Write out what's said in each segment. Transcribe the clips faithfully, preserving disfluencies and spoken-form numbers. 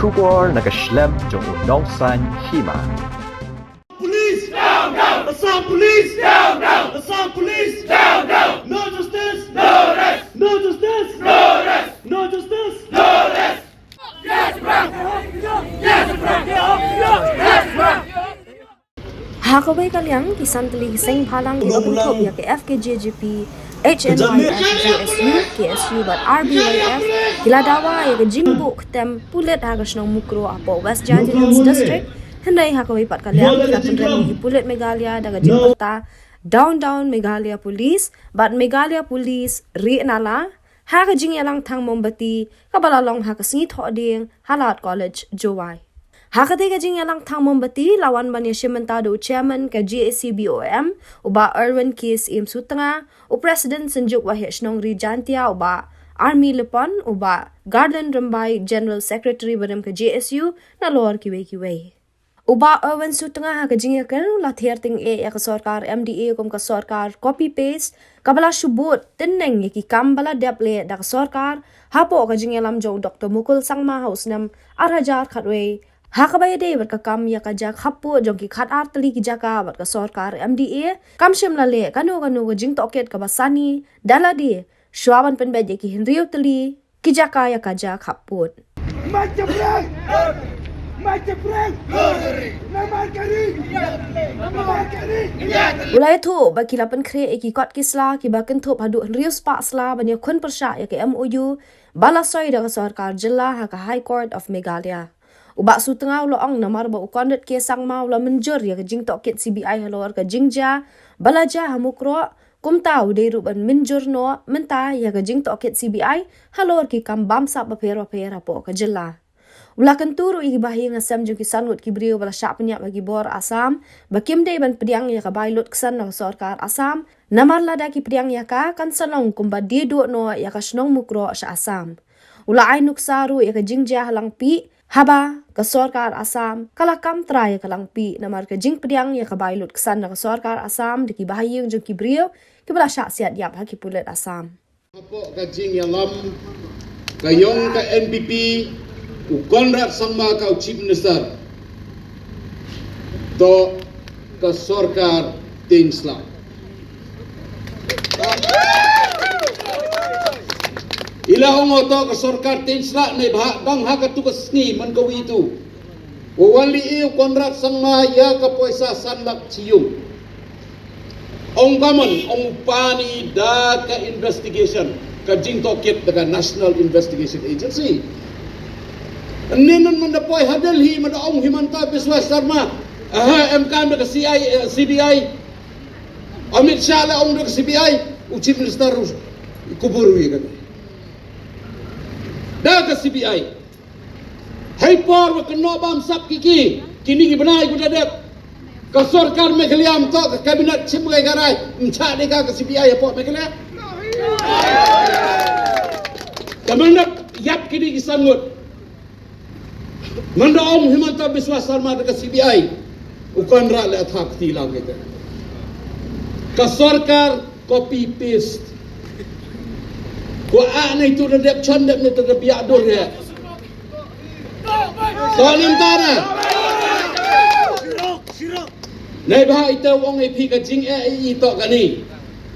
Khubor na ka shlem jong u nongsan hima. Police! Down, down! Assam Police! Down, down! Assam Police! Down, down! No justice! No rest! No justice! No rest! No justice! No rest! Ha kawei ka liang, ki san tylli ki seng bhalang kiba kynthup ïa ka F K J G P, H N Y F, J S U, K S U bad R B Y F ki la dawa ïa ka jingbuh ktem pulit ha ka shnong Mukroh hapoh West Jaintia Hills District. Hynrei ha kawei pat ka liang, ki la pynrem ïa ki pulit Meghalaya da ka jingpyrta Down Down Meghalaya Police bad Meghalaya Police rieh nala ha ka jingïalang thang mombati kaba la long ha ka sngi Thohdieng ha Lad College, Jowai. Ha katei ka jingïalang thang mombati la wan ban ïashim bynta da u Chairman ka G A C B O M, u Bah Erwin K S M Sutnga, u President Synjuk Waheh Shnong Ri Jaintia, u Bah Army Lepon, u Bah Garland Rymbai, General Secretary barim ka J S U, nalor kiwei kiwei. U Bah Erwin Sutnga ha ka jingïakren u la ther tyngeh ïa ka sorkar M D A kum ka sorkar copy paste kaba la shu bud tynneng ïa ki kam ba la dep leh da ka sorkar hapoh ka jingïalam jong u Doctor Mukul Sangma ha u snem ar hajar khatwei, ha kaba ïadei bad ka kam ïa ka jia khappud jong ki khatar tylli ki jaka bad ka sorkar M D A kam shym la leh kano kano ka jingtohkit kaba sani da lade shuwa ban pynbeit ïa ki hynriew tylli ki jaka ïa ka jia khappud. Mike the Brave! Mike the Brave! Namar kari! Namar kari! U la ïathuh ba ki la pynkhreh ïa ki kot ki sla kiba kynthup haduh hynriew spah sla ban ïakhun pyrshah ïa ka M O U ba la soi da ka sorkar jylla ha ka High Court of Meghalaya. U Bah Sutnga u la ong namar ba u Conrad K Sangma u la mynjur ïa ka jingtohkit C B I halor ka jingjia ba la jia ha Mukroh, kumta u dei ruh ban mynjur noh mynta ïa ka jingtohkit C B I halor ki kam bamsap bapher bapher hapoh ka jylla. U la kyntu ruh ïa ki bahaïing hasem jong ki san ngut ki briew ba la shah pynïap ha ki bor Assam ba kim dei ban pdiang ïa ka bai lutksan na ka sorkar Assam, namar lada ki pdiang ïa ka kan sa long kumba die duh noh ïa ka shnong Mukroh sha Assam. U la ai nuksa ruh ïa ka jingjia ha Langpih, haba ka sorkar Assam ka la kam trai ïa ka Langpih namar ka jingpdiang ïa ka bai lutksan na ka sorkar Assam da ki bahaïing jong ki briew kiba la shah siat ïap ha ki pulit Assam. Hapoh ka jingïalam ka ïong ka N P P, u Conrad Sangma ka u Chief Minister, to ka sorkar tieng sla. I la ong to ka sorkar tieng sla ne ba dang ha katu ka sngi man ka wi tu. Wa wan leh u Conrad Sangma ïa ka poisa san lak shiyung. Ong ka mon, ong u pani da ka investigation, ka jingtohkit da ka National Investigation Agency. Ynnin man da poi ha Delhi man da ong Himanta Biswa Sarma, aha, em kam da ka C I, eh, C B I. Amit Shah la ong da ka C B I, u Chief Minister u kubur wi kan. Da ka C B I. Hei por wa kynnoh bamsap ki ki, kini ki bnai ku da dep. Ka sorkar Meghalaya ym toh ka cabinet chim ngai ka rai, ym chah dei ka ka C B I hapoh Meghalaya. Ka man da ïap kini ki san ngut. Man da ong Himanta Biswa Sarma da ka C B I. U Conrad le athap ti lang kita. Ka sorkar copy paste. Ko a ne tu da dep chon dep ne tu da biak dur ya. To nim ta na. Nai ba ita wong ai phi ka jing e i to ka ni.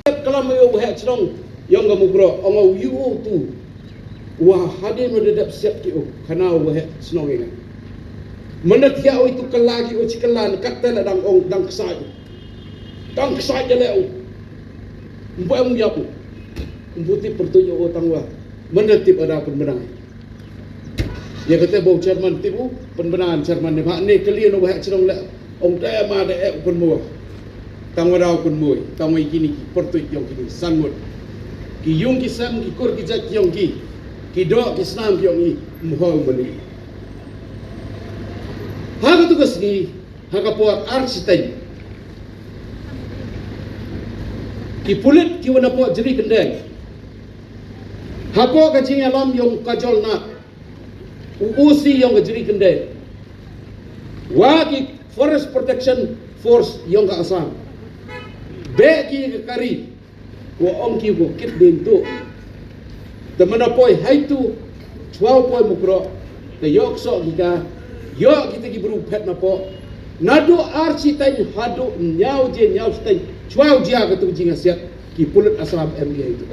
Kalam ïa u heh chnong ïong ka Mukroh ong u yu u tu. Wa hadien wa da dep siat ki u khana u heh chnong ïa nga. Manda thiah u itu kala ki u chi kala kat tela dang ong dang ksai. Dang ksai ja le u. Mbo em ïap u. Mbo tip pyrtuit ïa u tang wa. Manda tip ada pynbna. Ïa kata ba u chairman tip u pynbna chairman ne ba ne kali no ba heh chnong le. Ong te ma de e u pynmo. Tang wa da u pynmo. Tang wa kini ki pyrtuit ïong kini san ngut. Ki ïong ki sem ki kur ki jait ïong ki. Ki doh ki snam ki ïong i mho u mali. Ha katu ka sngi ha ka por ar shiteng. Ki pulit ki wan hapoh Jri Kyndeng. Hapoh ka jingïalam ïong ka Jolnat. U O C ïong ka Jri Kyndeng. Wa ki Forest Protection Force ïong ka Assam. Beh ki ka kari. Wa ong ki ko kit dien tu. Te mana poi hai tu. Chwa poi Mukroh. Te ïoh ksoh ki ka, ïoh kita ki bru phet na pok. Naduh ar shiteng haduh hynñiew je hynñiew shiteng, chwa u jia katu ka jingïasiat, ki pulit Assam em ki haitu.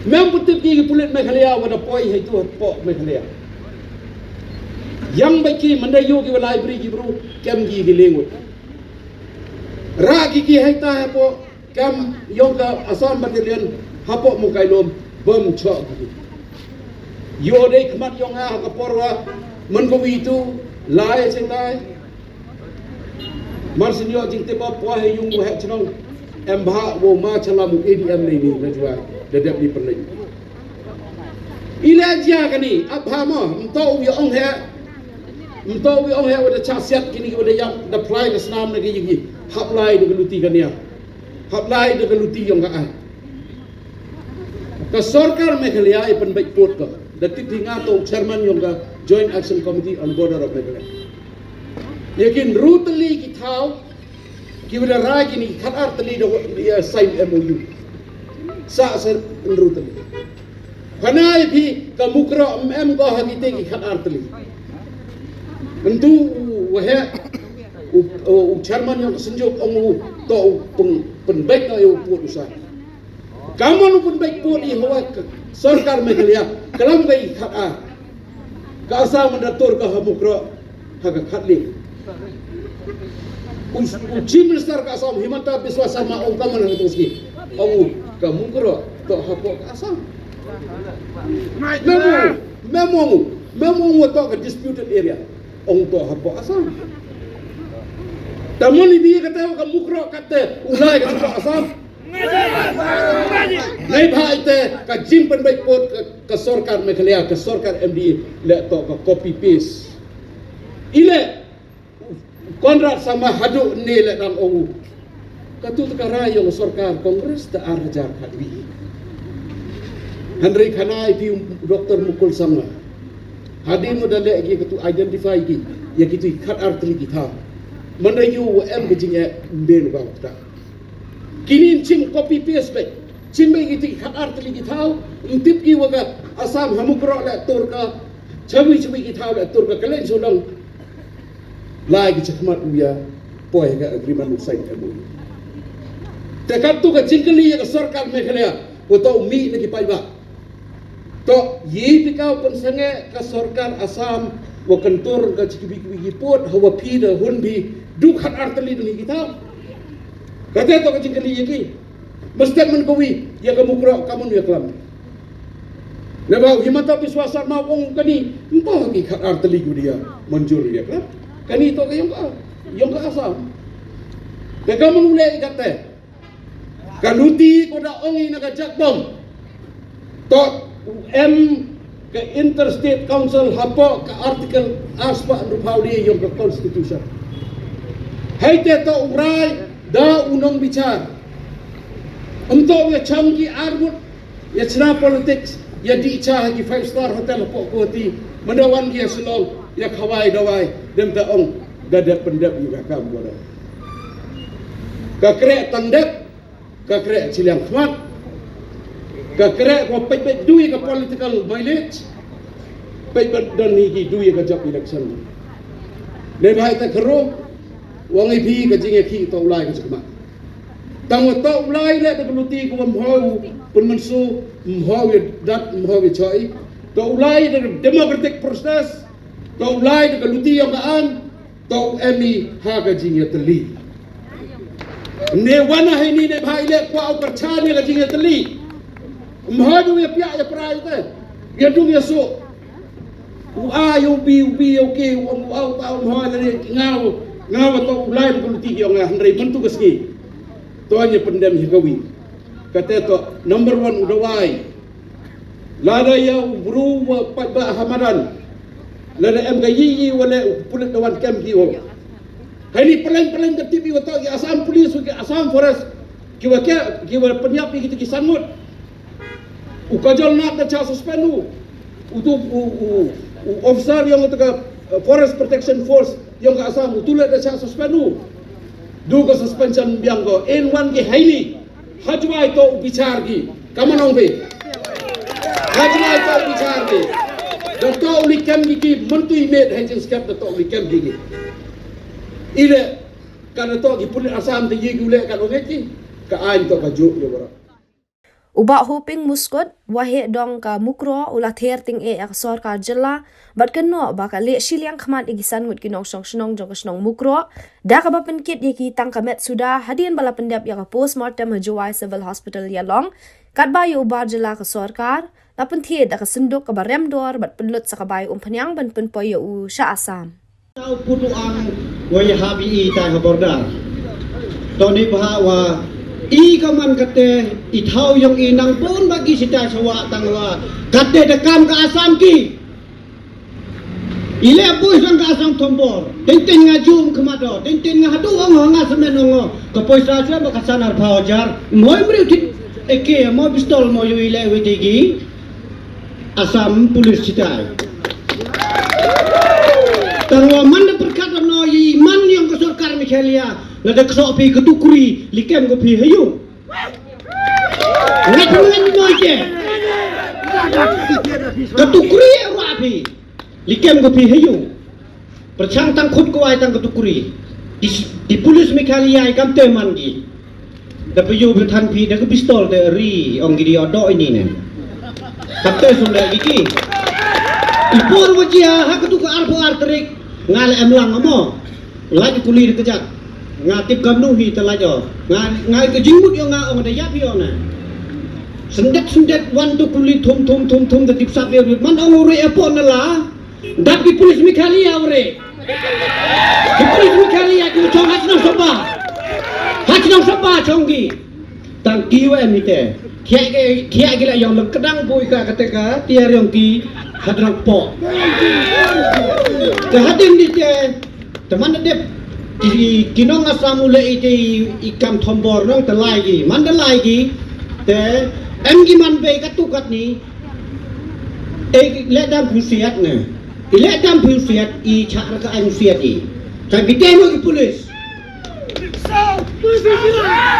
Mem putip ki, ki pulit Meghalaya wa da poi haitu hapoh Meghalaya. Yang bad ki, mynda ïoh ki wa lai bri ki bru, kem ki ki lyngngut. Rah ki ki haita hapoh kem yong ka Assam Battalion hapoh Mawkailum, bam chok ki. Ïoh dei khmat yong nga ha ka por wa man ko wi tu, lai seng lai. Mar syn ïoh jingtip ba poi ha yung wa heh chnong, em bha wa ma chalam u A D M nei ni na jwa, da dep ni pynleng. Ila jia kani, ap ha mo, mto u ïa ong he, mto u ïa ong he wa da chah siat kini wa da ïap, da phlai ka snam na ka yigi, hap lai da ka luti kania, hap lai da ka luti yong ka ai. Ka sorkar Meghalaya i pynbeit put ko, da tip hi nga to chairman yong ka Joint Action Committee on Border of Meghalaya. Yakin ru tylli ki thaw, ki wa da rai kini khat ar tylli da wa, ïa sign M O U. Sa sa ru tylli. Khana i phi ka Mukroh em em ko ha kite ki khat ar tylli. Ntu u wa he u, u, u chairman yong ka Synjuk ong u to u pyn, pynbeit no ïa u put u sa. Ka mon u pynbeit put i hawa ka sorkar Meghalaya, kalam ka i khat ar. Ka Assam man da tur ka ha Mukroh, ha ka khat li. U, u Chief Minister ka Assam, Himanta Biswa Sarma, ong ka man ha ka tong ski. Ong u ka Mukroh, to hapoh ka Assam. Memo, memo, memo to ka disputed area. Ong to hapoh Assam. Ta mon i bi kata ka Mukroh kata, u lai ka hapoh Assam. Nei bha ite ka jingpynbeit put ka, ka sorkar Meghalaya, ka sorkar M D A, le to ka copy paste. Ile Conrad Sangma haduh ne le dang ong u. Katu ta ka rai yong sorkar Congress ta ar hajar khatwi. Hynrei khana i phi Doctor Mukul Sangma. Hadien u da le ki katu identify ki, ïa kitu khat ar tylli ki thaw. Mynda ïoh wa em ka jingeh, mben ba ta. Kini chim copy paste beit. Chim beit kiti khat ar tylli ki thaw. Ym tip ki wa ka Assam ha Mukroh le tur ka. Chawi chawi ki thaw le tur ka kalen sodong. Lai ki chakhmat u ïa poi ka agreement u sign M O U. Te katu ka jingkylli ïa ka sorkar Meghalaya. Wa to u mih na ki paidbah. To, i phi ka u pynsangeh ka sorkar Assam, wa kyntur ka chi kiwi kiwi ki pud, hawa phi da hun phi, du khat ar tylli duni ki thaw. Kata to ka jingkylli ïa ki. Mesti man kawi, ïa ka Mukroh ka mon ïa klam. Naba u Himanta Biswa Sarma ong kani, mpo ki khat ar tylli ku dia, manjur ïa klam. Kani to ka yong ka, yong ka Assam. Ka ka mon u leh kata. Ka luti ko da ong i na ka jakbom. To em ka interstate council hapoh ka article arspah hynriewphew yong ka constitution. Hei te to u rai da u nongbichar. Em to ïa chong ki armut ïa chna politics ïa dih cha ha ki five star hotel hapoh Guwahati. Mynda wan ki ïa Shillong ïa khawai dawai dem ta ong da dep pyndep ïa ka kam ko da. Ka kreh tang dep, ka kreh chiliang khmat, ka kreh ko peit peit dui ka political mileage, peit peit don ni ki dui ka job election. Ne bha ita khero, wang i phi ka jingeh ki to u lai ka jingma. Tang wa to u lai le da ka luti ko mhaw pun mansu, mhaw ya dat, mhaw ya choi. To u lai da ka democratic process, to u lai da ka luti yong ka an, to em i ha ka jingïatylli. Ne wan ha ini ne bha i leh kwah u pyrchah ne ka jingïatylli. Mha du ïa piah ïa prai te. Ïa dung ïa suk. U a ïa u bi, u bi ïa u ke, u ong u a u ta u mha ne nga u, nga u to u lai u luti ïa nga hynrei mynta ka sngi. To ïa pyndem hi ka wi. Kata to number one u dawai. Lada ïa u bru wa paidbah ha madan. Lada em ka ïi ïi wa leh u pulit da wan kem ki wa. Hai ni peleng peleng ka tipi wa to ki Assam Police wa ki Assam Forest. Ki wa ke, ki wa pynïap ki, ki sangut. U Kajol Nath da cha suspend u. U tu u, u, u officer yong u tu ka, eh, Forest Protection Force yong ka Assam u tu le da cha suspend u. Du ka suspension biang ko. En wan ki hai ni. Hajwai to u bichar ki. Kaman ong be. Hajwai to u bichar ki. Da toh u likem ki ki, mynta i met ha jingskhem da toh u likem ki ki. Ile ka da toh ki pulit Assam te yi ki u leh ka dong ki. Ka aiñ toh ka juk ïa waroh. U Bah Hoping Muskut, uwei u nongdong ka Mukroh, u la ther tyngeh ïa ka sorkar jylla bad kynnoh ba ka leh shiliang khmat ïa ki san ngut ki nongshong shnong jong ka shnong Mukroh da kaba pynkit ïa ki tang ka met suda hadien ba la pyndep ïa ka postmortem ha Jowai Civil Hospital Ïalong. Katba ïa u bar jylla ka sorkar la pynthied da ka synduk kaba rem dor bad pynlut sa ka bai umphniang ban pynpoi ïa u sha Assam. Tau putu ang wei habi i tai ha border. Toni bha wa i ka man kate i thau yong i nang pun bagi sitai sawa tang wa kate da kam ka Assam ki. I le bui sang ka Assam Thombor. Tintin nga jum khmat do. Tintin nga hadu ong nga semen ong. Ka poisa sia ba ka sanar phaw jar. Moi mriu thit eke moi pistol moi yu i le wei digi. Assam Police chitai. Tang wa man da pyrkhat no yi man yong ka sorkar Meghalaya la da kso phi ka tukri likem ko phi hayu. Ngat ngan no je. Ka tukri wa phi likem ko phi hayu. Pyrchang tang khut kwai tang ka tukri. Di, di pulis Meghalaya i kam te man gi. Da pyu bi than phi da ka pistol te ri ong gi di odo ini ne. Kap te sum da gi ki. I por wa jia ha ka tu ka ar pho ar tarik. Nga le em lang mo. Laj kuli da ka jat. Nga tip kam nu hi te laj o. Nga nga ka jingmut yo nga ong da yap yo ne. Sendet sendet wan tu kuli thum thum thum thum da tip sap yo man ong uri apo na la. Dap ki pulis Meghalaya wre. Ki pulis Meghalaya ki chong ha chnong Samba. Ha chnong Samba chong ki. Tang ki wa em ite. Khia ki khia ki la yong leng kedang bui ka kate ka tiar yong ki hadrong po. Ka hadin di te teman da dep ki ki nong Assam u le ite i kam thombor nong te lai ki man da lai ki te em ki man be ka tu kat ni. Ei leh dam phu siat ne. I leh dam phu siat i chak ra ka ain siat i. Kam ki temo ki pulis.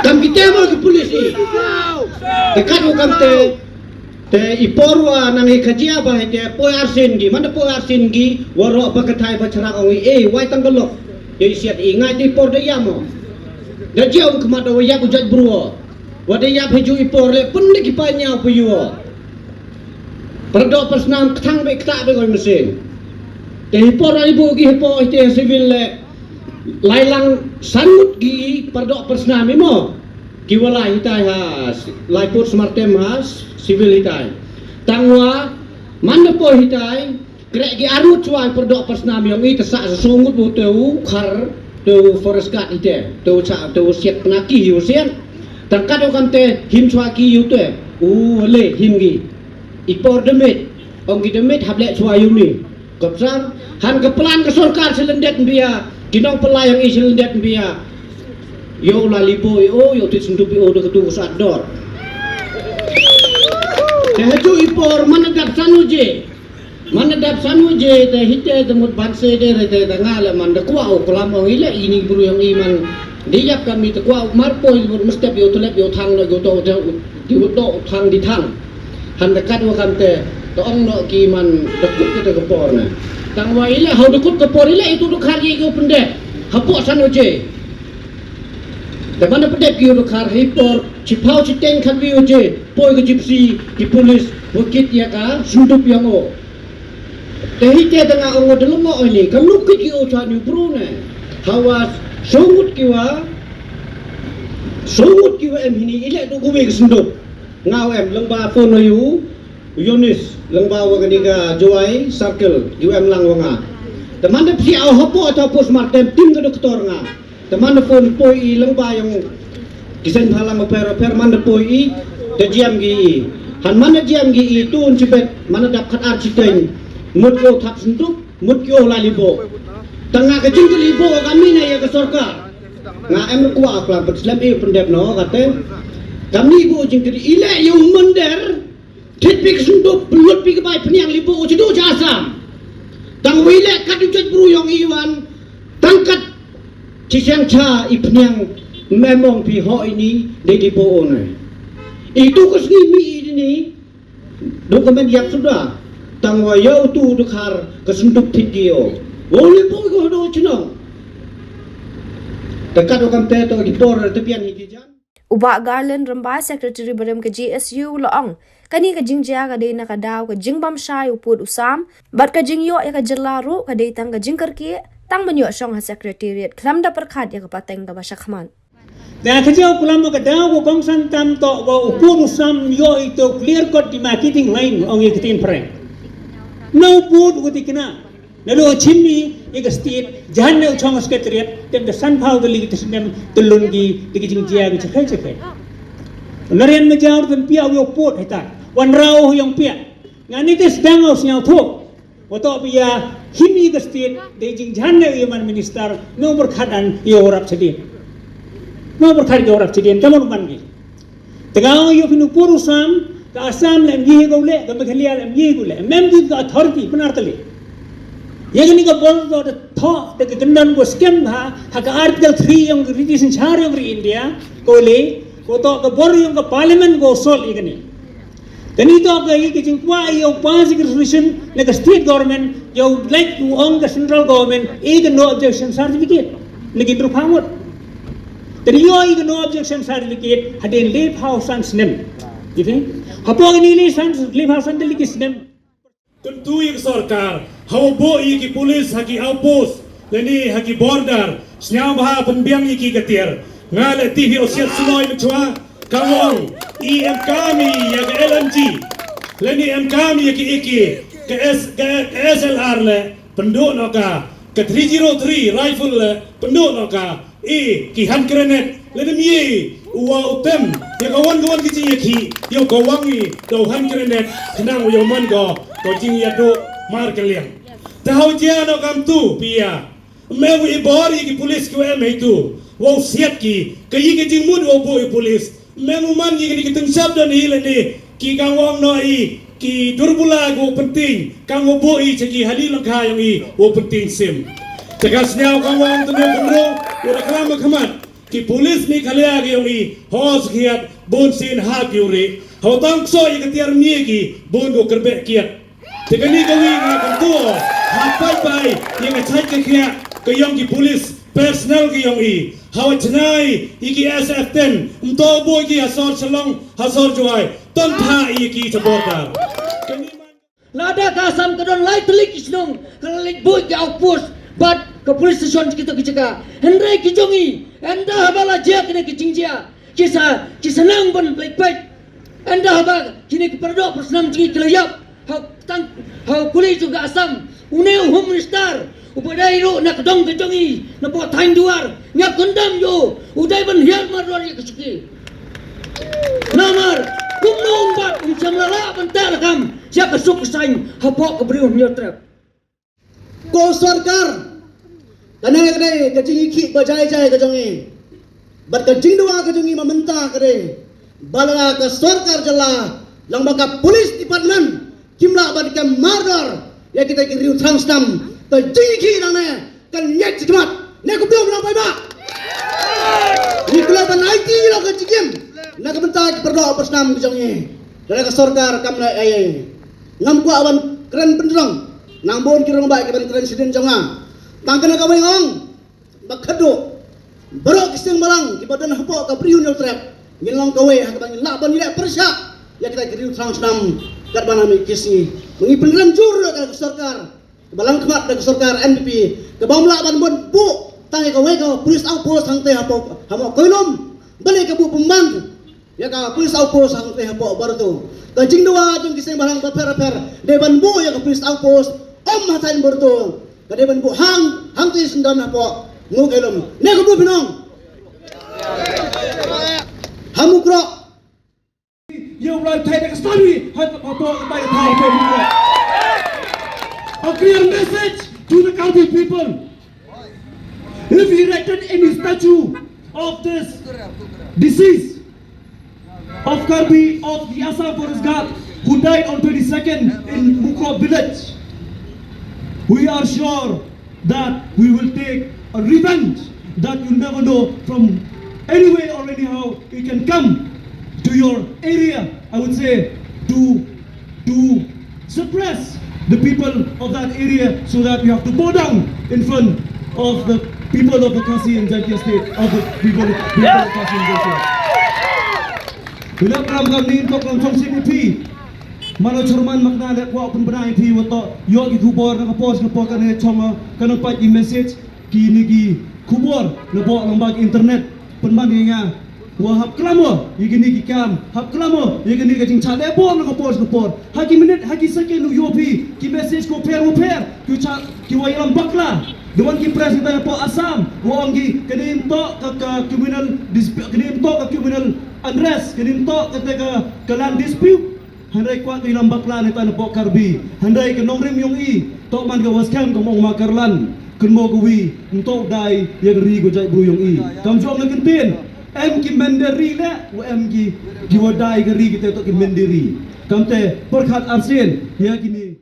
Kam ki temo ki pulis i. Te kat u kam te te i por wa nang i kajia ba te poi arsin gi man te poi arsin gi waro ba ka thai ba chara ong i ei wai tang ka lok. Te i siat i ngai te i por da yamo. Da jia ung kmat da wa yap u jat bruo. Wa da yap hiju i por le pun de ki pa nyau pu yuo. Perdok persnam ktang be kta be goi mesin. Te hi por ai bu ki hi por te civil le lai lang sangut ki perdok persnam imo. Ki walai hitai ha lai put smartem ha civil hitai. Tangwa man de po hitai. Krek ki arut chwa perdok persnam yong i te sa sungut bu te u khar te u forest guard ite te u cha te u siat penaki hi u siat. Tangkat u kan te him chwa ki yu te u le him gi. I por demit ong ki demit hap le chwa yu ni. Kopsar han ka plan ka sorkar selendet bia ki nong pelayang i selendet bia. Yo la lipo i o yo tit sentup i o de ketu sat dor. Te haju i por mana dap sanu je. Man da dap sanu je te hite te mut ban se de re te da nga le man da kwah u klam ong ile ini bru yang iman. Di yap kami te kwah mar poi mut mestep yo telep yo thang lo yo to te di u to thang di thang. Han da kat wa kam te te ong no ki man da kut ke te ke por na. Tang wa ile hau da kut ke por ile itu du khar ye yo pendep. Hapo sanu je. Da man da pendep ki yo du khar hi por chipau chiteng khat wi je poi ke jipsi ki polis wakit ya ka sundup yang o. Te hi te tanga ong de lengo oi ni kam nuk ki o cha ni bru ne. Hawa sungut ki wa sungut ki wa em hini ile do gumi ke senduk. Nga em lengba phone yu Yonis lengba wa kani ka Jowai circle yu em lang wa nga. Te man de psi au hapo ta postmortem tim ke doktor nga. Te man da poi i lengba yong ki seng phalang oper oper man da poi i da jiam gi i. Han man da jiam gi i tun chibet man da dap khat ar chiteng. Mut ko thap sentuk mut ko la libo. Tanga ka jing ka libo ka mina ya ka sorkar. Nga em ko akla bet slem i pendep no kate. Kami bu jing ka ile yu mender. Thit pi ka senduk pelut pi ka bai peniang libo u cedu cha Assam. Tang wei le kat u chet bru yong iwan tang kat chi siang cha i peniang memong pi ho ini de libo u ne. Itu ka sngi mi ini dokumen yak suda. Tang wa ïa utu u dkhar ka synduk thik ki o. Wa u lipoi ko do chnong. Te kat wa kam te to ki por te pian ki jan. U Bah Garland Rymbai, Secretary barim ka G S U, u la ong, kane ka jingjia ka dei na ka daw ka jingbam shai u pud u sam, bad ka jingïoh ïa ka jylla ruh ka dei tang ka jingkyrkieh, tang ban ïoh shong ha Secretariat khlem da pyrkhat ïa ka pateng kaba shakhmat. Da ka jaw klam ka daw ko kongsan tam to ko u pud u sam ïoh ito clear cut demarcating line ong ïa ka tin prank. No pud u tikna. Na lo chimni ïa ka state, jahan ne u chong secretariat, tem da san phaw da ligi te snem te lun gi da ki jingjia ki chakhai chakhai. Na rian ma jaw tem pia u pud hita. Wan rau yong pia. Ngani te sdang u sñiaw thok. Wato pia himi ka state, da jingjahan ne u man minister, no berkhadan ïa u rap chadien. No berkhad ïa u rap chadien, kamu man gi. Tengah ïoh pynupur u sam, ka Assam lem ye ko le, ka Meghalaya lem ye ko le. Mem di ka authority, pynartali. Ye kani ka bor to da tho, da ka kendan ko scam ha, ha ka Article three yong ka Treaty Synshar yong ka India, ko le, ko to ka bor yong ka Parliament ko sol ye kani. Kani to ka ye ka jingkwah ye u pass ka resolution na ka state government, ye u lek u ong ka central government, ye ka no objection certificate. Lekin ruh phamut. Tadi yo i no objection certificate hadien le phaw san snem. Gitu. Hapo ini le san le phaw san deli ki snem. Tentu i sorkar, hau bo i ki polis ha ki outpost, leni ha ki border, sñiaw bha pynbiang i ki katiar. Nga le ti hi osiat sunoi mechwa, ka wong, i em kami ya ka L M G. Leni em kami ya ki iki, ka S, ka, ka S L R le, Pynduh noh ka, ka three zero three rifle le, pynduh noh ka, i, ki hand grenade, le dem ye, u wa u tem, ya ka wan ka wan ki jing ya ki, yow ka wang i, da u hand grenade, khnang u yow man ko, ko jing ya duh, mar ka liang. Te hau jia noh kam tu, pia. Me u i bor i ki police ki wa em hei tu, wa u siat ki, ka yi ka jing mut wa u bu i police, Mem u man ngi kini ki tyngshap don hi lane ki kang wong noh i ki durbula ko pynting kang u buh i cha ki hali langkha yong i u pynting sim. Te ka sñiaw kang wong tene kumno u da klam khmat ki pulis Meghalaya ki yong i hos khiat bun sin ha ki uri. Hau tang kso i ka tiar mie ki bun ko kerbeh kiat. Te kani ka wi nga kyntu ha pai pai ïa ka chait ka khiah ka yong ki pulis personnel ka yong i. Hawa chnai i ki S F ten mto boi ki ha sor Shillong ha sor Jowai ton tha i ki cha border. Lada ka Assam ka don lai tylli ki shnong ka la leit boi ki outpost bad ka police station ki to ki jaka. Hynrei ki jong i ynda haba la jia kine ki jingjia ki sa ki sa nang ban leit peit. Ynda haba kine ki paradoh prasnam jong ngi ki la ïap ha tang ha u kuli jong ka Assam. Une u Home Minister u ba dei ruh na ka dong ka jong i na po thaiñ duar nga kondam ïa u dei ban hiar mardor ïa ka shuki. Namar kumno um bat um shym la lah ban teh lakam ïa ka suk ka saiñ hapoh ka bri u Hynñiewtrep. Ko sorkar kane ka dei ka jingïakhih ba jai jai ka jong i. Bad ka jingdawa ka jong i ma mynta ka dei ba lada ka sorkar jylla lang ba ka police department kim lah ban kem mardor ïa kita ki riew thrang stam ka jingïakhih nangne kan ñiat chi khmat ne kumno nang pai ba. Ni kula ban aiti lo ka jingim na ka mynta ki pyrdoh pyrsnam ka jong i. Lada ka sorkar kam la ai ai. Ngam kwah ban kren pynrong. Nang bun ki rangbah ki ban kren shadien jong nga. Tang kane ka wei ong ba khadduh baroh ki seng balang ki ba don hapoh ka bri u Hynñiewtrep ngin long kawei ha kaba ngin lah ban ïaleh pyrshah ïa kita ki riew thrang shnam katba na mih ki sngi. Ma ngi pynrem jur ïa ka sorkar kaba lang khmat da ka sorkar N P P kaba ym lah ban buh tang ïa kawei ka police outpost hangtei hapoh ha Mawkynllung. Balei ka buh pynban ïa ka police outpost hangtei hapoh Barto. Ka jingdawa jong ki seng balang bapher bapher dei ban buh ïa ka police outpost ym ha thaiñ Barto. Ka dei ban buh hang hangtei syndon hapoh Mawkynllung. Ne ka buh pynong. Ha Mukroh. Ïa u lai thai da ka sari ha hapoh ka tai ka thai hapoh Mukroh. A clear message to the Karbi people. If he erected any statue of this deceased of Karbi of the Assam Forest Guard who died on twenty-second in Mukroh village, we are sure that we will take a revenge that you never know from anywhere or anyhow it can come to your area, I would say, to, to suppress the people of that area, so that you have to bow down in front of the people of the Khasi and Jaintia state, of the people, people of Khasi and Jaintia. Bila pram kam ni tok kam chong sini phi. Mano churman makna le kwah pun bnai phi wato. Yo ki khubor na ka pos ka pos ka ne chong ka na pat ki message ki ni ki khubor na bo lang bak internet. Pun ban nga. Wa hap klam wa, ïa kine ki kam, hap klam wa, ïa kine ka jingcha leh por na ka por sha ka por. Ha ki minit, ha ki second u ïoh phi ki message ko pher u pher, ki cha, ki wa ïalam bakla. Dewan ki press kita na po Assam, wa ong ki, kane ym toh ka, ka communal dispute, kane ym toh ka communal unrest, kane ym toh ka, ka, ka land dispute. Hynrei kwah ka ïalam bakla ne ta na po Karbi. Hynrei ka nongrim yong i, toh man ka wa skhem ka mong ma Karlan. Kynmo ka wi, ym toh dai ïa ka ri ko jait bru yong i. Kam jong na kyntien. Em ki menderi le, wa em ki, ki wa dai ka ri kita toh ki menderi. Kamte, pyrkhat arsien, ïa kini.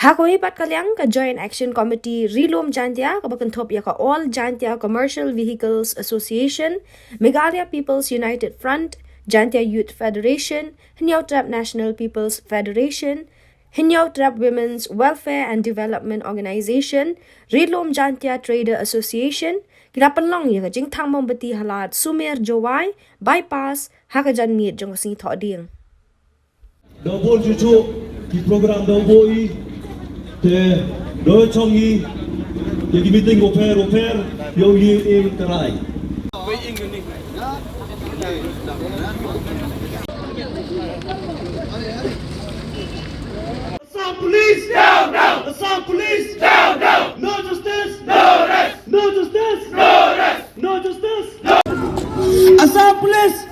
Ha kawei pat ka liang ka Joint Action Committee Ri Lum Jaintia kaba kynthup ïa ka All Jaintia Commercial Vehicles Association, Meghalaya People's United Front, Jaintia Youth Federation, Hynñiewtrep National People's Federation, Hynñiewtrep Women's Welfare and Development Organization, Ri Lum Jaintia Trader Association, ki la pynlong ïa ka jingthang mombati ha lad Sumer Jowai Bypass ha ka janmiet jong ka sngi Thohdieng. Da bun chuchu ki program da bun i te da chong i ïa ki meeting ko pher ko pher ïa u ïing im trai. Assam Police down, down. Assam Police down, down. No justice, no rest. No justice, no rest. No justice, no. Assam Police